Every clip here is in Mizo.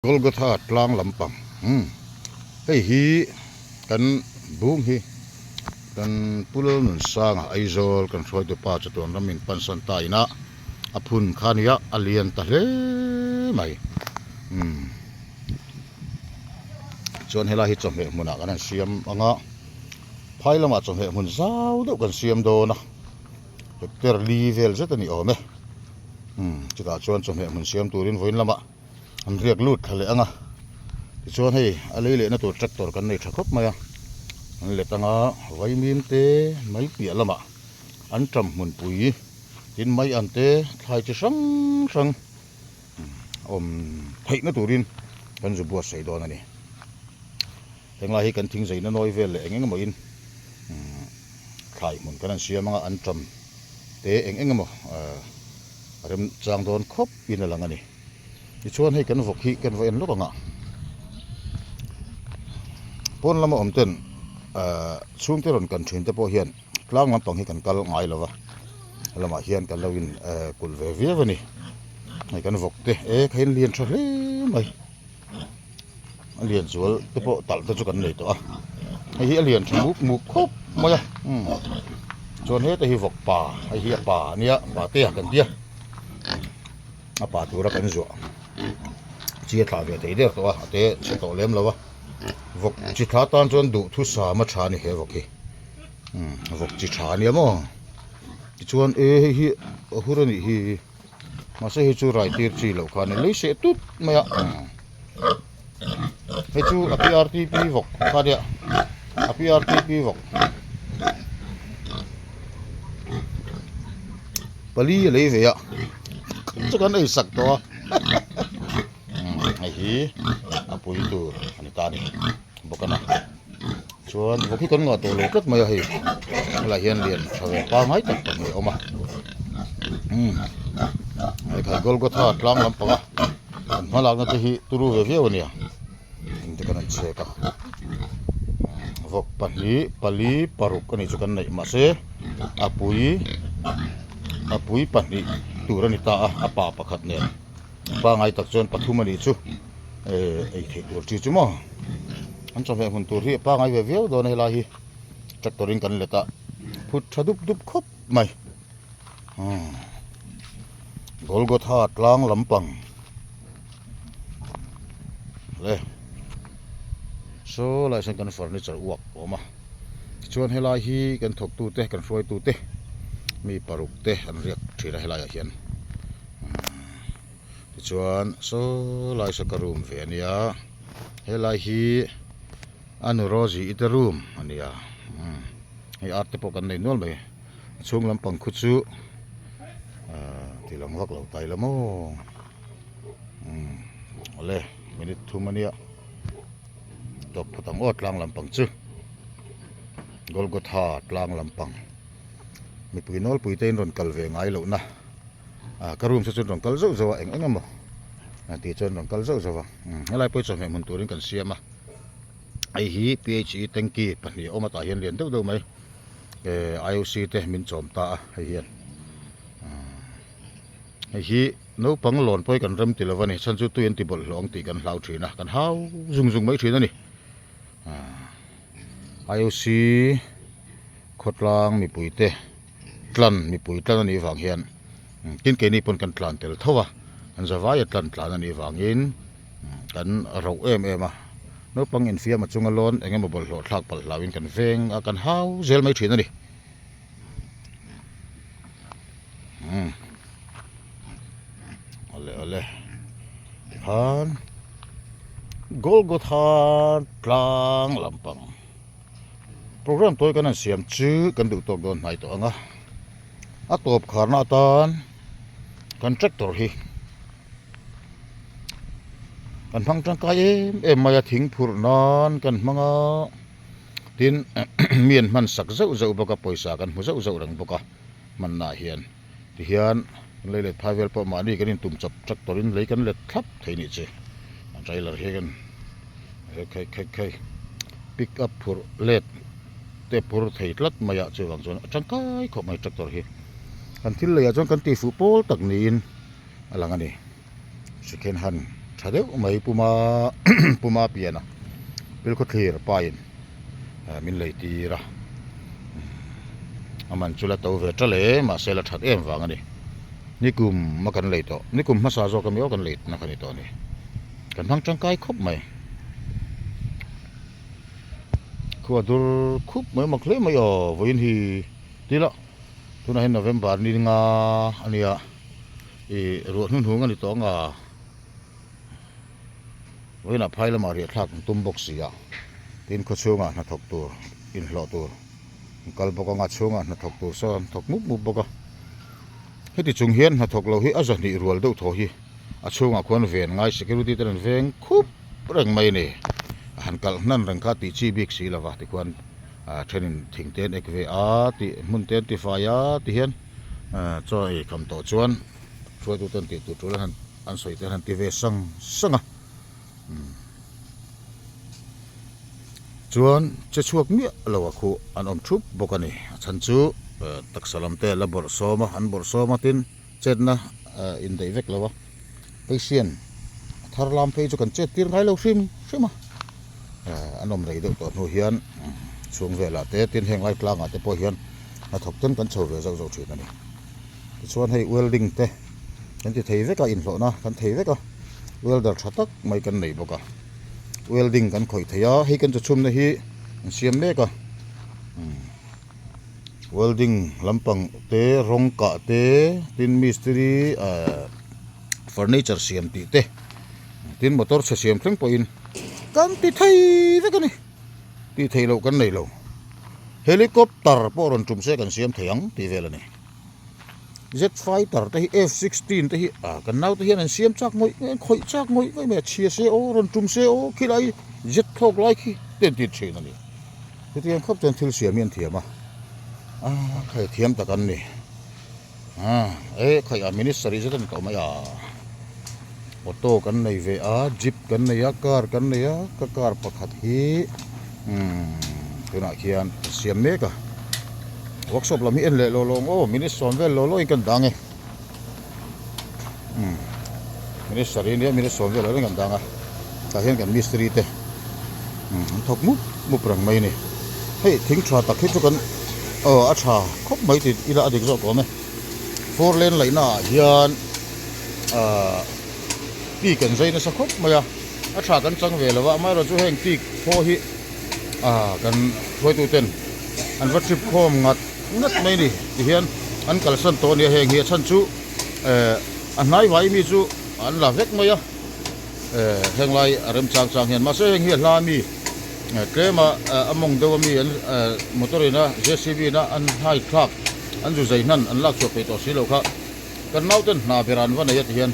Golgotha tlang lampang umm hei hi kan bung hi kan Pu Lalnunsanga Aizawl kan hruaitu pa chatuan ram in pansan ta ina a phun kha a nia a lian ta hle mai umm chuan helai hi chawhmeh hmunah kan han siam ang a phai lamah chawhmeh hmun zau deuh kan siam dawn a hectare li vel zet a ni awm e umm chutah chuan chawhmeh hmun siam turin vawiin lamah. An riak lut thla leh ang a, tichuan hei a lei lehna tur tractor kan nei tha khawp mai a, an let anga vaimim te mai piah lamah an ṭam hmunpui tin mai an te thlai chi hrang hrang awm theihna turin kan zu buatsaih dawn a ni. Henglai hi kan thing zeina nawi vel leh eng eng emaw in thlai hmun kan han siam anga an ṭam te eng eng emaw remchang dawn khawp in a lang a ni. Tichuan hei kan vawk hi kan va en lawk ang a, pawn lama awm ten ahh chhungte rawn kan thin te pawh hian tlang lampang hi kan kal ngai lo va, lamah hian kan lo in ehh kulh ve viau a ni. Hei kan vawk te e kha in lian tha hle mai, a lian zual te pawh talh te chu kan nei tawh a, hei hi a lian tha mup mup khawp mai a umm chuan heta hi vawk pa hei hi a pa a nia pa te a kan tia. A pa tura kan zuah chi a thlah ve thei der tawh a a te chhe tawh lem lo a vawk chi thla tan chuan duhthusam a tha a ni he vawk hi umm vawk chi tha a nia maw tichuan e hei hi a hur a nih hi mahse hei chu rai tir chi loh kha a ni lei seh tut mai a hei chu a prtp vawk kha nia a prtp vawk pali a lei ve a chu kan ei sak tawh a hei hi a pui tur a ni ta a ni bawk a ni chuan vawk hi kan ngah tawh lo tlat mai a hei helaiah hian lian tha ve pangngai tak pahnih a awm a umm hekhai Golgotha tlang lampanga an hmalakna te hi turu ve viau a nia engte kan an chhek a vawk pahnih pali paruk a nih chu kan neih mahse a pui a pui pahnih tur a ni ta a a pa pakhat nen pangngai tak chuan pathum a nih chu eh ei theih tur chi chu maw an chawhmeh hmun tur hi a pangngai ve viau dawn a helai hi tractor in kan let a phut tha dup dup khawp mai umm Golgotha tlang lampang le saw lai sawn kan furniture uak a awm a tichuan helai hi kan thawktu te kan hruaitu te mi paruk te an riak thin a helai ah hian. Tichuan saw lai saw ka room ve a nia helai hi a nu Rosie i te room a nia umm hei art te pawh kan nei nual mai a chhung lampang khu chu ahh ti lang vak lo ta ila maw umm awle minute thum a nia tawp phawt ang aw tlang lampang chu Golgotha tlang lampang mipui nawlpui te in rawn kal ve ngai loh na. Ah ka room chu chuan rawn kal zauh zauh a eng eng emaw tih chuan rawn kal zauh zauh a helai pawh hi chawhmeh hmun turin kan siam a hei hi phe tanky pahnih a awm a tah hian lian deuh deuh mai eh IOC te min chawm ta a hei hian hei hi naupang lawn pawh hi kan rem ti lo a ni chhan chu tui an ti bawlhhlawh ang tih kan hlau thin a kan hau zung zung mai thin a ni IOC khawtlang mipui te. tlan mipui tlan a nih vang hian tin keini pawn kan tlan tel tho a an zavaia tlan tlan a nih vangin kan rauh em em a naupang infiam a chunga lawn eng emaw bawlhhlawh thlak palh hlauhin kan veng a kan hau zel mai thin a ni umm awle awle tikhan Golgotha tlang lampang. Program tawi kan han siam chu kan duh tawk dawn hnai tawh ang a, a tawp kharna atan kan tractor hi kan hmang tangkai em em mai a thing phurh nan kan hmang a tin mi an hman sak zeuh zeuh bawk a pawisa kan hmu zeuh zeuh reng bawk a hmanna ah hian tihian lei let phai vel pawh mahni kan intum chawp tractor in lei kan let thlap thei nih chi a trailer hi kan khai khai khai pick up phurh let te phur thei tlat mai a chuvang chuan a tangkai khawp mai tractor hi kan thil leiah chuan kan tih fuh pawl tak niin a lang a ni second hand. tha deuh mai puma puma pian a pilkhawthlir pain min lei tir a a man chu la to ve ta le mahse la that em vang a ni nikum a kan lei tawh nikum hmasa zawk ami aw kan lei na kha ni tawh a ni kan hmang tangkai khawp mai khua dur khup mai mak hle mai aw vawiin hi tila tunah hian November ni nga a nia ih ruah hnuhnung a ni tawh ang a. Vawiinah phai lamah riah thlak an tum bawk si a, tin khawchhungah hnathawk tur inhlawh tur an kal bawk anga chhungah hnathawk tur sawn an thawk mup mup bawk a. Heti chung hian hnathawk lo hi a zahnih rual deuh thaw hi a chhungah khuan ven ngai security ten an veng khup reng mai a ni. A han kalh hnan reng kha tih chi bik si lova tikhuan thenin thing te an ek ve a tih hmun te an ti fai a ti hian chaw ei kham tawh chuan hruaitute an tih tur tul an han An sawi te han ti ve sang sang a chuan che chhuak miah lo a khuh an awm thup bawk a ni a chhan chu taksa lam te la bawrh sawm a an bawrh sawm a tin chetna indaih vek lo a patient a thar lam phei chu kan chet tir ngai lo hrim hrim a an awm rei deuh tawh hnu hian chhung velah te tin heng lai tlangah te pawh hian hnathawk ten kan chho ve zauh zauh thin a ni. Tichuan hei welding te kan ti thei vek a inhlawhna kan thei vek a welder tha tak mai kan nei bawk a welding kan khawih thei a hei kan chu chhumna hi an siam mek a welding lampang te rawng kah te tin mistiri ah furniture siam tih te tin motor chhe siam thleng pawhin kan ti thei vek a ni tih theih loh kan nei lo helicopter pawh rawn tum se kan siam thei ang tih vel a ni. Jet fighter te hi F-16 te hi ah kan naute hian an siam chak ngawih ngawih an khawih chak ngawih ngawih mai a chhia se aw rawn tum se aw khilai jet thlawk lai khi te an ti thin a ni chutiang khawp chuan thil siam hi an thiam a ah khai thiam tak an ni ah e khai a minister hi zet a ni tawh mai a auto kan nei ve a jeep kan nei a car kan nei a ka car pakhat hi umm tunah khian siam mek a. Workshop lam hi en leh lo lawng aw minute sawm vel lo lawin kan dang e umm minute sarih ania minute sawm vel lo lawin kan dang a tah hian kan mistiri te umm an thawk mup mup reng mai a ni hei thing tha tak hi chu kan aw a tha khawp mai tih ila a dik zawk awm e four lane laihna ah hian ahh teak an zai nasa khawp mai a a tha kan chang ve lo va amaherawhchu heng teak phaw hi. Ah kan hruaitu ten an va trip khawm ngat ngat mai a ni tihian an kalsan tawh a nia heng hi a chhan chu eh a hnai vai mi chu an la vek mai a eh heng lai a rem chang chang hian mahse heng hi a hla mi tlem a a mawng deuh ami an eh motor in a J C B in a an hai thlak an zu zai hnan an lak chhuah peih tawh si lo kha kan nauten hna ber an va nei a tihian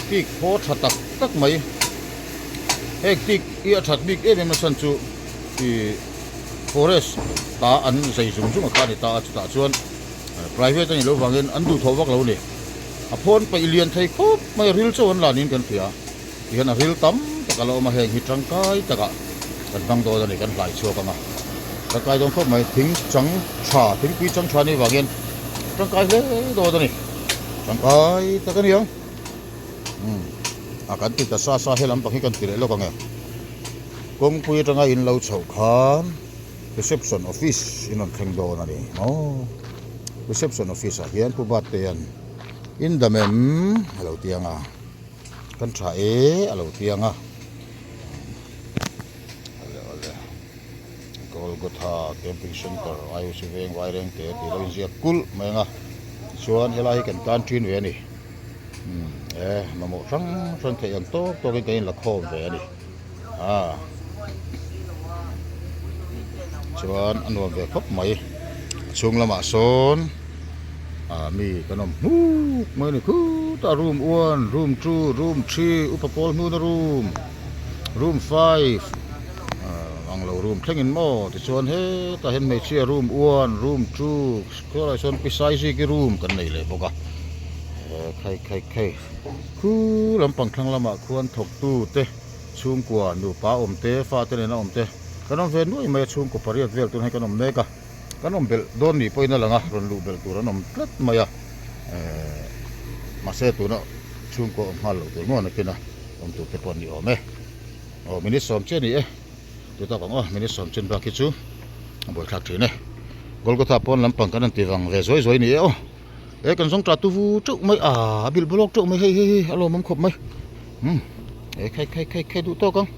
tik phaw tha tak tak mai. Heng tik hi a that bik em em a chhan chu ih forest ta an zai zung zung a kha a ni ta a chutah chuan private a nih loh vangin an duhthawh vak lo a ni. A phawn paih lian thei khawp mai a ril chauh an la niin kan hria tihian a ril tam tak a la awm a heng hi tangkai takah kan hmang dawn a ni kan hlai chhuak ang a tangkai dawn khawp mai thing chang tha thingpui chang tha anih vangin tangkai hle dawn a ni tangkai tak a ni ang. Umm a kan ti ta sa sa he lampang hi kan ti leh lawk ang e kawngpui atanga in lo chhoh khan reception office in rawn thleng dawn a ni maw reception office ah hian pu Batea'n in dam em a lo ti ang a kan tha e a lo ti ang a awle awle Golgotha camping center I_O_C veng Vairengte tih lo inziak kulh mai ang a tichuan helai hi kan tan thin ve a ni. Umm e mamawh hrang hrang theih ang tawk tawkin kan inla khawm ve a ni a chuan a nuam ve khawp mai a chhung lamah sawn ah mi kan awm hnuk mai a ni khutah room one room two room three upa pawl hnuna room room five ah ang lo room thlengin maw tichuan hetah hian hmeichhia room one room two khawlaiah sawn pi saiziki room kan nei leh bawk a. Khai khai khai khu lampang thlang lamah khuan thawktu te chhungkua nupa awm te fate nena awm te kan awm ve nuai mai a chhungkaw pariat vel tun hei kan awm mek a kan awm belh dawn nih pawhin a lang a rawn luh belh tur an awm tlat mai a ehh mahse tuna chhungkaw awm nghal loh tur maw nakin a. Awm tur te pawh an ni awm e. Aw minute sawm chiah a ni e. Tih tak ang aw minute sawm chin bak hi chu a buaithlak thin e. Golgotha pawn lampang kan han ti vang ve zuai zuai a ni e aw. E kan zawng ta tu vu teuh mai a a bilh bawlawk teuh mai hei hei hei a lawmawm khawp mai. Umm e khai khai khai khai duh tawk ang.